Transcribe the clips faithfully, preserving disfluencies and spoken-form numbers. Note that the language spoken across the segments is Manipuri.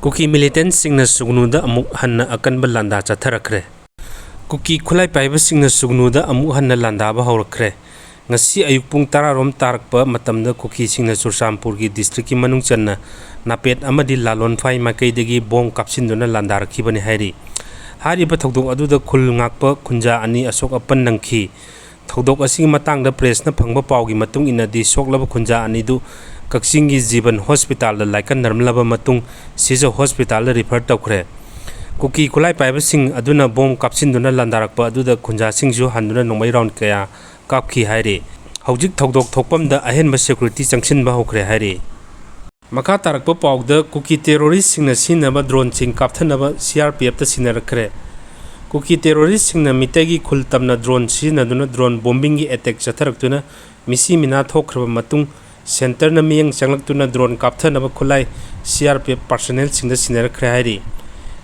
ꯀꯨꯀꯤ ꯃꯤꯂꯤꯇꯦꯟꯠꯁꯤꯡꯅ ꯁꯨꯒꯅꯨꯗ ꯑꯃꯨꯛ ꯍꯟꯅ ꯑꯀꯟꯕ ꯂꯥꯟꯗꯥ ꯆꯠꯊꯔꯛꯈ꯭ꯔꯦ꯫ ꯀꯨꯀꯤ ꯈꯨꯠꯂꯥꯏ ꯄꯥꯏꯕꯁꯤꯡꯅ ꯁꯨꯒꯅꯨꯗ ꯑꯃꯨꯛ ꯍꯟꯅ ꯂꯥꯟꯗꯥꯕ ꯍꯧꯔꯛꯈ꯭ꯔꯦ꯫ ꯉꯁꯤ ꯑꯌꯨꯛ ꯄꯨꯡ ꯇꯔꯥ ꯔꯣꯝ ꯇꯥꯔꯛꯄ ꯃꯇꯝꯗ ꯀꯨꯀꯤꯁꯤꯡꯅ ꯆꯨꯔꯆꯥꯟꯄꯨꯔꯒꯤ ꯗꯤꯁꯇ꯭ꯔꯤꯛꯀꯤ ꯃꯅꯨꯡ ꯆꯟꯅ ꯅꯥꯄꯦꯠ ꯑꯃꯗꯤ ꯂꯥꯂꯣꯟꯐꯥꯏ ꯃꯥꯏꯀꯩꯗꯒꯤ ꯕꯣꯝ ꯀꯥꯞꯁꯤꯟꯗꯨꯅ ꯂꯥꯟꯗꯥꯔꯛꯈꯤꯕꯅꯤ ꯍꯥꯏꯔꯤ꯫ ꯍꯥꯏꯔꯤꯕ ꯊꯧꯗꯣꯛ ꯑꯗꯨꯗ ꯈꯨꯜ ꯉꯥꯛꯄ ꯈꯨꯟꯖꯥ ꯑꯅꯤ ꯑꯁꯣꯛ ꯑꯄꯟ ꯅꯪꯈꯤ꯫ ꯊꯧꯗꯣꯛ ꯑꯁꯤꯒꯤ ꯃꯇꯥꯡꯗ ꯄ꯭ꯔꯦꯁꯅ ꯐꯪꯕ ꯄꯥꯎꯒꯤ ꯃꯇꯨꯡ ꯏꯟꯅꯗꯤ, ꯁꯣꯛꯂꯕ ꯈꯨꯟꯖꯥ ꯑꯅꯤꯗꯨ ꯀꯛꯆꯤꯡꯒꯤ ꯖꯤꯕꯟ ꯍꯣꯁꯄꯤꯇꯥꯜꯗ ꯂꯥꯏꯀꯠꯅꯔꯝꯂꯕ ꯃꯇꯨꯡ, ꯁꯤꯖ ꯍꯣꯁꯄꯤꯇꯥꯜꯗ ꯔꯤꯐꯔ ꯇꯧꯈ꯭ꯔꯦ꯫ ꯀꯨꯀꯤ ꯈꯨꯠꯂꯥꯏ ꯄꯥꯏꯕꯁꯤꯡ ꯑꯗꯨꯅ ꯕꯣꯝ ꯀꯥꯞꯁꯤꯟꯗꯨꯅ ꯂꯥꯟꯗꯥꯔꯛꯄ ꯑꯗꯨꯗ ꯈꯨꯟꯖꯥꯁꯤꯡꯁꯨ ꯍꯟꯗꯨꯅ ꯅꯣꯡꯃꯩ ꯔꯥꯎꯟ ꯀꯌꯥ ꯀꯥꯞꯈꯤ ꯍꯥꯏꯔꯤ꯫ ꯍꯧꯖꯤꯛ ꯊꯧꯗꯣꯛ ꯊꯣꯛꯐꯝꯗ ꯑꯍꯦꯟꯕ ꯁꯦꯀ꯭ꯌꯨꯔꯤꯇꯤ ꯆꯪꯁꯤꯟꯕ ꯍꯧꯈ꯭ꯔꯦ ꯍꯥꯏꯔꯤ꯫ ꯃꯈꯥ ꯇꯥꯔꯛꯄ ꯄꯥꯎꯗ, ꯀꯨꯀꯤ ꯇꯦꯔꯣꯔꯤꯁ꯭ꯠꯁꯤꯡꯅ ꯁꯤꯖꯤꯟꯅꯕ ꯗ꯭ꯔꯣꯟꯁꯤꯡ ꯀꯥꯞꯊꯅꯕ ꯁꯤ ꯑꯥꯔ ꯄꯤ ꯑꯦꯐꯇ ꯁꯤꯟꯅꯔꯛꯈ꯭ꯔꯦ꯫ ꯀꯨꯀꯤ ꯇꯦꯔꯣꯔꯤꯁ꯭ꯠꯁꯤꯡꯅ ꯃꯤꯇꯩꯒꯤ ꯈꯨꯜ ꯇꯝꯅ ꯗ꯭ꯔꯣꯟ ꯁꯤꯖꯤꯟꯅꯗꯨꯅ ꯗ꯭ꯔꯣꯟ ꯕꯣꯝꯕꯤꯡꯒꯤ ꯑꯦꯇꯦꯛ ꯆꯠꯊꯔꯛꯇꯨꯅ ꯃꯤꯁꯤ ꯃꯤꯅꯥ ꯊꯣꯛꯈ꯭ꯔꯕ ꯃꯇꯨꯡ, ꯁꯦꯟꯇꯔꯅ ꯃꯤꯠꯌꯦꯡ ꯆꯪꯂꯛꯇꯨꯅ ꯗ꯭ꯔꯣꯟ ꯀꯥꯞꯊꯅꯕ ꯈꯨꯠꯂꯥꯏ ꯁꯤ ꯑꯥꯔ ꯄꯤ ꯑꯦꯐ ꯄꯥꯔꯁꯅꯦꯜꯁꯤꯡꯗ ꯁꯤꯟꯅꯔꯛꯈ꯭ꯔꯦ ꯍꯥꯏꯔꯤ꯫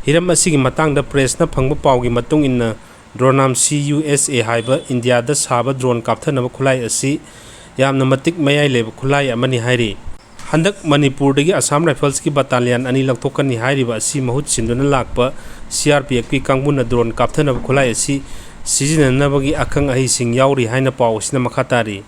ꯍꯤꯔꯝ ꯑꯁꯤꯒꯤ ꯃꯇꯥꯡꯗ ꯄ꯭ꯔꯦꯁꯅ ꯐꯪꯕ ꯄꯥꯎꯒꯤ ꯃꯇꯨꯡ ꯏꯟꯅ, ꯗ꯭ꯔꯣꯅꯥꯝ ꯁꯤ ꯌꯨ ꯑꯦꯁ ꯑꯦ ꯍꯥꯏꯕ ꯏꯟꯗꯤꯌꯥꯗ ꯁꯥꯕ ꯗ꯭ꯔꯣꯟ ꯀꯥꯞꯊꯅꯕ ꯈꯨꯠꯂꯥꯏ ꯑꯁꯤ ꯌꯥꯝꯅ ꯃꯇꯤꯛ ꯃꯌꯥꯏ ꯂꯩꯕ ꯈꯨꯠꯂꯥꯏ ꯑꯃꯅꯤ ꯍꯥꯏꯔꯤ꯫ ꯍꯟꯗꯛ ꯃꯅꯤꯄꯨꯔꯗꯒꯤ ꯑꯁꯥꯝ ꯔꯥꯏꯐꯜꯁꯀꯤ ꯕꯠꯇꯥꯂꯤꯌꯟ ꯑꯅꯤ ꯂꯧꯊꯣꯛꯀꯅꯤ ꯍꯥꯏꯔꯤꯕ ꯑꯁꯤ ꯃꯍꯨꯠ ꯁꯤꯟꯗꯨꯅ ꯂꯥꯛꯄ ꯁꯤ ꯑꯥꯔ ꯄꯤ ꯑꯦꯐꯀꯤ ꯀꯥꯡꯕꯨꯅ ꯗ꯭ꯔꯣꯟ ꯀꯥꯞꯊꯅꯕ ꯈꯨꯠꯂꯥꯏ ꯑꯁꯤ ꯁꯤꯖꯤꯟꯅꯅꯕꯒꯤ ꯑꯈꯪ ꯑꯍꯩꯁꯤꯡ ꯌꯥꯎꯔꯤ ꯍꯥꯏꯅ ꯄꯥꯎ ꯑꯁꯤꯅ ꯃꯈꯥ ꯇꯥꯔꯤ꯫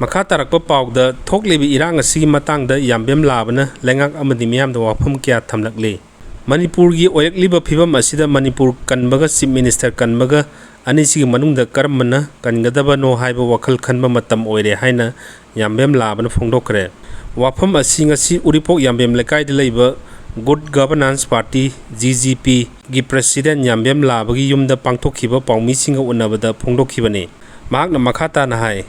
ꯃꯈꯥ ꯇꯥꯔꯛꯄ ꯄꯥꯎꯗ, ꯊꯣꯛꯂꯤꯕ ꯏꯔꯥꯡ ꯑꯁꯤꯒꯤ ꯃꯇꯥꯡꯗ ꯌꯥꯝꯕꯦꯝ ꯂꯥꯕꯅ ꯂꯩꯉꯥꯛ ꯑꯃꯗꯤ ꯃꯤꯌꯥꯝꯗ ꯋꯥꯐꯝ ꯀꯌꯥ ꯊꯝꯂꯛꯂꯤ꯫ ꯃꯅꯤꯄꯨꯔꯒꯤ ꯑꯣꯏꯔꯛꯂꯤꯕ ꯐꯤꯕꯝ ꯑꯁꯤꯗ ꯃꯅꯤꯄꯨꯔ ꯀꯟꯕꯒ ꯆꯤꯐ ꯃꯤꯅꯤꯁꯇꯔ ꯀꯟꯕꯒ ꯑꯅꯤꯁꯤꯒꯤ ꯃꯅꯨꯡꯗ ꯀꯔꯝꯕꯅ ꯀꯟꯒꯗꯕꯅꯣ ꯍꯥꯏꯕ ꯋꯥꯈꯜ ꯈꯟꯕ ꯃꯇꯝ ꯑꯣꯏꯔꯦ ꯍꯥꯏꯅ ꯌꯥꯝꯕꯦꯝ ꯂꯥꯕꯅ ꯐꯣꯡꯗꯣꯛꯈ꯭ꯔꯦ꯫ ꯋꯥꯐꯝ ꯑꯁꯤ ꯉꯁꯤ ꯎꯔꯤꯄꯣꯛ ꯌꯥꯝꯕꯦꯝ ꯂꯩꯀꯥꯏꯗ ꯂꯩꯕ good governance party, G G ꯄꯤꯒꯤ ꯄ꯭ꯔꯦꯁꯤꯗꯦꯟꯠ ꯌꯥꯝꯕꯦꯝ ꯂꯥꯕꯒꯤ ꯌꯨꯝꯗ ꯄꯥꯡꯊꯣꯛꯈꯤꯕ ꯄꯥꯎꯃꯤꯁꯤꯡꯒ ꯎꯅꯕꯗ ꯐꯣꯡꯗꯣꯛꯈꯤꯕꯅꯤ꯫ ꯃꯍꯥꯛꯅ ꯃꯈꯥ ꯇꯥꯅ ꯍꯥꯏ,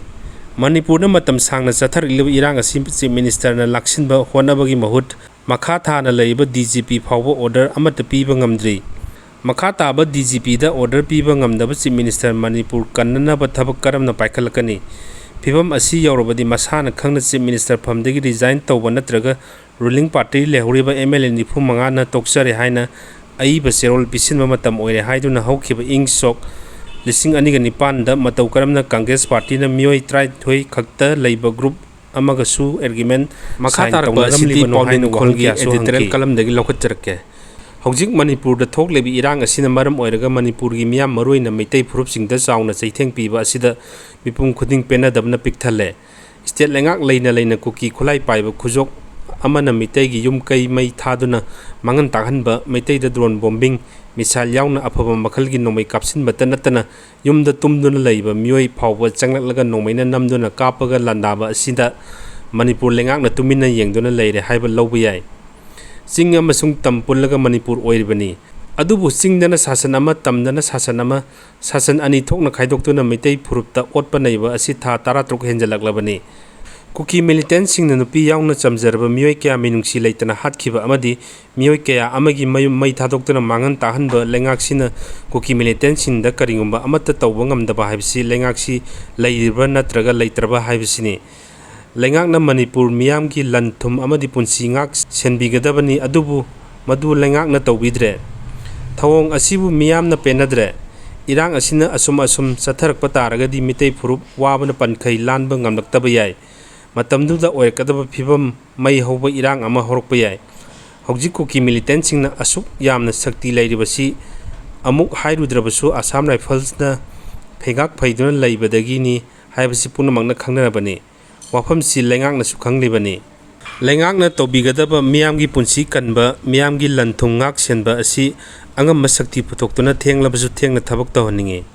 ꯃꯅꯤꯄꯨꯔꯗ ꯃꯇꯝ ꯁꯥꯡꯅ ꯆꯠꯊꯔꯛꯂꯤꯕ ꯏꯔꯥꯡ ꯑꯁꯤ ꯆꯤꯐ ꯃꯤꯅꯤꯁꯇꯔꯅ ꯂꯥꯛꯁꯤꯟꯕ ꯍꯣꯠꯅꯕꯒꯤ ꯃꯍꯨꯠ, ꯃꯈꯥ ꯊꯥꯅ ꯂꯩꯔꯤꯕ ꯗꯤ ꯖꯤ ꯄꯤ ꯐꯥꯎꯕ ꯑꯣꯔꯗꯔ ꯑꯃꯠꯇ ꯄꯤꯕ ꯉꯝꯗ꯭ꯔꯤ꯫ ꯃꯈꯥ ꯇꯥꯕ ꯗꯤ ꯖꯤ ꯄꯤꯗ ꯑꯣꯔꯗꯔ ꯄꯤꯕ ꯉꯝꯗꯕ ꯆꯤꯐ ꯃꯤꯅꯤꯁꯇꯔ ꯃꯅꯤꯄꯨꯔ ꯀꯟꯅꯅꯕ ꯊꯕꯛ ꯀꯔꯝꯅ ꯄꯥꯏꯈꯠꯂꯛꯀꯅꯤ? ꯐꯤꯕꯝ ꯑꯁꯤ ꯌꯧꯔꯕꯗꯤ ꯃꯁꯥꯅ ꯈꯪꯅ ꯆꯤꯐ ꯃꯤꯅꯤꯁꯇꯔ ꯐꯝꯗꯒꯤ ꯔꯤꯖꯥꯏꯟ ꯇꯧꯕ ꯅꯠꯇ꯭ꯔꯒ ꯔꯨꯂꯤꯡ ꯄꯥꯔꯇꯤ ꯂꯩꯍꯧꯔꯤꯕ ꯑꯦꯝ ꯑꯦꯜ ꯑꯦ ꯅꯤꯐꯨ ꯃꯉꯥꯅ ꯇꯣꯛꯆꯔꯦ ꯍꯥꯏꯅ ꯑꯏꯕ ꯆꯦꯔꯣꯜ ꯄꯤꯁꯤꯟꯕ ꯃꯇꯝ ꯑꯣꯏꯔꯦ ꯍꯥꯏꯗꯨꯅ ꯍꯧꯈꯤꯕ ꯏꯪ ꯁꯣꯛ ꯂꯤꯁꯤꯡ ꯑꯅꯤꯒ ꯅꯤꯄꯥꯟꯗ ꯃꯇꯧ ꯀꯔꯝꯅ ꯀꯪꯒ꯭ꯔꯦꯁ ꯄꯥꯔꯇꯤꯅ ꯃꯤꯑꯣꯏ ꯇꯔꯥꯅꯤꯊꯣꯏ ꯈꯛꯇ ꯂꯩꯕ ꯒ꯭ꯔꯨꯞ ꯑꯃꯒꯁꯨ ꯑꯦꯒ꯭ꯔꯤꯃꯦꯟ ꯃꯈꯥ ꯁꯥꯏꯟ ꯇꯥꯔꯛꯄ ꯑꯁꯤꯗꯤ ꯇꯧꯅꯔꯝꯂꯤꯕꯅꯣ ꯄꯥꯎꯃꯤ ꯍꯥꯏꯅ ꯅꯤꯡꯈꯣꯜꯒꯤ ꯋꯥꯍꯪ ꯀꯌꯥꯁꯨ editorial ꯍꯪꯈꯤ꯫ Columnꯗꯒꯤ ꯂꯧꯈꯠꯆꯔꯛꯀꯦ꯫ ꯍꯧꯖꯤꯛ ꯃꯅꯤꯄꯨꯔꯗ ꯊꯣꯛꯂꯤꯕ ꯏꯔꯥꯡ ꯑꯁꯤꯅ ꯃꯔꯝ ꯑꯣꯏꯔꯒ ꯃꯅꯤꯄꯨꯔꯒꯤ ꯃꯤꯌꯥꯝ, ꯃꯔꯨꯑꯣꯏꯅ ꯃꯩꯇꯩ ꯐꯨꯔꯨꯞꯁꯤꯡꯗ ꯆꯥꯎꯅ ꯆꯩꯊꯦꯡ ꯄꯤꯕ ꯑꯁꯤꯗ ꯃꯤꯄꯨꯝ ꯈꯨꯗꯤꯡ ꯄꯦꯟꯅꯗꯕꯅ ꯄꯤꯛ ꯊꯜꯂꯦ꯫ State ꯂꯩꯉꯥꯛ ꯂꯩꯅ ꯂꯩꯅ ꯀꯨꯀꯤ ꯈꯨꯠꯂꯥꯏ ꯄꯥꯏꯕ ꯈꯨꯖꯣꯞ ꯑꯃꯅ ꯃꯤꯇꯩꯒꯤ ꯌꯨꯝ ꯀꯩ ꯃꯩ ꯊꯥꯗꯨꯅ ꯃꯥꯡꯍꯟ ꯇꯥꯛꯍꯟꯕ, ꯃꯩꯇꯩꯗ drone bombing, missile ꯌꯥꯎꯅ ꯑꯐꯕ ꯃꯈꯜꯒꯤ ꯅꯣꯡꯃꯩ ꯀꯥꯞꯁꯤꯟꯕꯇ ꯅꯠꯇꯅ ꯌꯨꯝꯗ ꯇꯨꯝꯗꯨꯅ ꯂꯩꯕ ꯃꯤꯑꯣꯏ ꯐꯥꯎꯕ ꯆꯪꯂꯛꯂꯒ ꯅꯣꯡꯃꯩꯅ ꯅꯝꯗꯨꯅ ꯀꯥꯞꯄꯒ ꯂꯥꯟꯗꯥꯕ ꯑꯁꯤꯗ ꯃꯅꯤꯄꯨꯔ ꯂꯩꯉꯥꯛꯅ ꯇꯨꯃꯤꯟꯅ ꯌꯦꯡꯗꯨꯅ ꯂꯩꯔꯦ ꯍꯥꯏꯕ ꯂꯧꯕ ꯌꯥꯏ꯫ ꯆꯤꯡ ꯑꯃꯁꯨꯡ ꯇꯝ ꯄꯨꯜꯂꯒ ꯃꯅꯤꯄꯨꯔ ꯑꯣꯏꯔꯤꯕꯅꯤ꯫ ꯑꯗꯨꯕꯨ ꯆꯤꯡꯗꯅ ꯁꯥꯁꯟ ꯑꯃ, ꯇꯝꯗꯅ ꯁꯥꯁꯟ ꯑꯃ, ꯁꯥꯁꯟ ꯑꯅꯤ ꯊꯣꯛꯅ ꯈꯥꯏꯗꯣꯛꯇꯨꯅ ꯃꯩꯇꯩ ꯐꯨꯔꯨꯞꯇ ꯑꯣꯠꯄ ꯅꯩꯕ ꯑꯁꯤ ꯊꯥ ꯇꯔꯥꯇꯔꯨꯛ ꯍꯦꯟꯖꯜꯂꯛꯂꯕꯅꯤ꯫ ꯀꯨꯀꯤ militantꯁꯤꯡꯅ ꯅꯨꯄꯤ ꯌꯥꯎꯅ ꯆꯝꯖꯔꯕ ꯃꯤꯑꯣꯏ ꯀꯌꯥ ꯃꯤꯅꯨꯡꯁꯤ ꯂꯩꯇꯅ ꯍꯥꯠꯈꯤꯕ ꯑꯃꯗꯤ ꯃꯤꯑꯣꯏ ꯀꯌꯥ ꯑꯃꯒꯤ ꯃꯌꯨꯝ ꯃꯩ ꯊꯥꯗꯣꯛꯇꯨꯅ ꯃꯥꯡꯍꯟ ꯇꯥꯛꯍꯟꯕ ꯂꯩꯉꯥꯛꯁꯤꯅ ꯀꯨꯀꯤ militantꯁꯤꯡꯗ ꯀꯔꯤꯒꯨꯝꯕ ꯑꯃꯠꯇ ꯇꯧꯕ ꯉꯝꯗꯕ ꯍꯥꯏꯕꯁꯤ ꯂꯩꯉꯥꯛꯁꯤ ꯂꯩꯔꯤꯕ꯭ꯔꯥ ꯅꯠꯇ꯭ꯔꯒ ꯂꯩꯇ꯭ꯔꯕ ꯍꯥꯏꯕꯁꯤꯅꯤ꯫ ꯂꯩꯉꯥꯛꯅ ꯃꯅꯤꯄꯨꯔ ꯃꯤꯌꯥꯝꯒꯤ ꯂꯟ ꯊꯨꯝ ꯑꯃꯗꯤ ꯄꯨꯟꯁꯤ ꯉꯥꯛ ꯁꯦꯟꯕꯤꯒꯗꯕꯅꯤ, ꯑꯗꯨꯕꯨ ꯃꯗꯨ ꯂꯩꯉꯥꯛꯅ ꯇꯧꯕꯤꯗ꯭ꯔꯦ꯫ ꯊꯧꯑꯣꯡ ꯑꯁꯤꯕꯨ ꯃꯤꯌꯥꯝꯅ ꯄꯦꯟꯅꯗ꯭ꯔꯦ꯫ ꯏꯔꯥꯡ ꯑꯁꯤꯅ ꯑꯁꯨꯝ ꯑꯁꯨꯝ ꯆꯠꯊꯔꯛꯄ ꯇꯥꯔꯒꯗꯤ ꯃꯤꯇꯩ ꯐꯨꯔꯨꯞ ꯋꯥꯕꯅ ꯄꯟꯈꯩ ꯂꯥꯟꯕ ꯉꯝꯂꯛꯇꯕ ꯌꯥꯏ꯫ ꯃꯇꯝꯗꯨꯗ ꯑꯣꯏꯔꯛꯀꯗꯕ ꯐꯤꯕꯝ ꯃꯩ ꯍꯧꯕ ꯏꯔꯥꯡ ꯑꯃ ꯍꯧꯔꯛꯄ ꯌꯥꯏ꯫ ꯍꯧꯖꯤꯛ ꯀꯨꯀꯤ militantꯁꯤꯡꯅ ꯑꯁꯨꯛ ꯌꯥꯝꯅ ꯁꯛꯇꯤ ꯂꯩꯔꯤꯕꯁꯤ ꯑꯃꯨꯛ ꯍꯥꯏꯔꯨꯗ꯭ꯔꯕꯁꯨ Assam Riflesꯅ ꯐꯩꯒꯥꯛ ꯐꯩꯗꯨꯅ ꯂꯩꯕꯗꯒꯤꯅꯤ ꯍꯥꯏꯕꯁꯤ ꯄꯨꯝꯅꯃꯛꯅ ꯈꯪꯅꯔꯕꯅꯤ꯫ ꯋꯥꯐꯝꯁꯤ ꯂꯩꯉꯥꯛꯅꯁꯨ ꯈꯪꯂꯤꯕꯅꯤ꯫ ꯂꯩꯉꯥꯛꯅ ꯇꯧꯕꯤꯒꯗꯕ ꯃꯤꯌꯥꯝꯒꯤ ꯄꯨꯟꯁꯤ ꯀꯟꯕ, ꯃꯤꯌꯥꯝꯒꯤ ꯂꯟ ꯊꯨꯝ ꯉꯥꯛ ꯁꯦꯟꯕ ꯑꯁꯤ ꯑꯉꯝꯕ ꯁꯛꯇꯤ ꯄꯨꯊꯣꯛꯇꯨꯅ ꯊꯦꯡꯂꯕꯁꯨ ꯊꯦꯡꯅ ꯊꯕꯛ ꯇꯧꯍꯟꯅꯤꯡꯏ꯫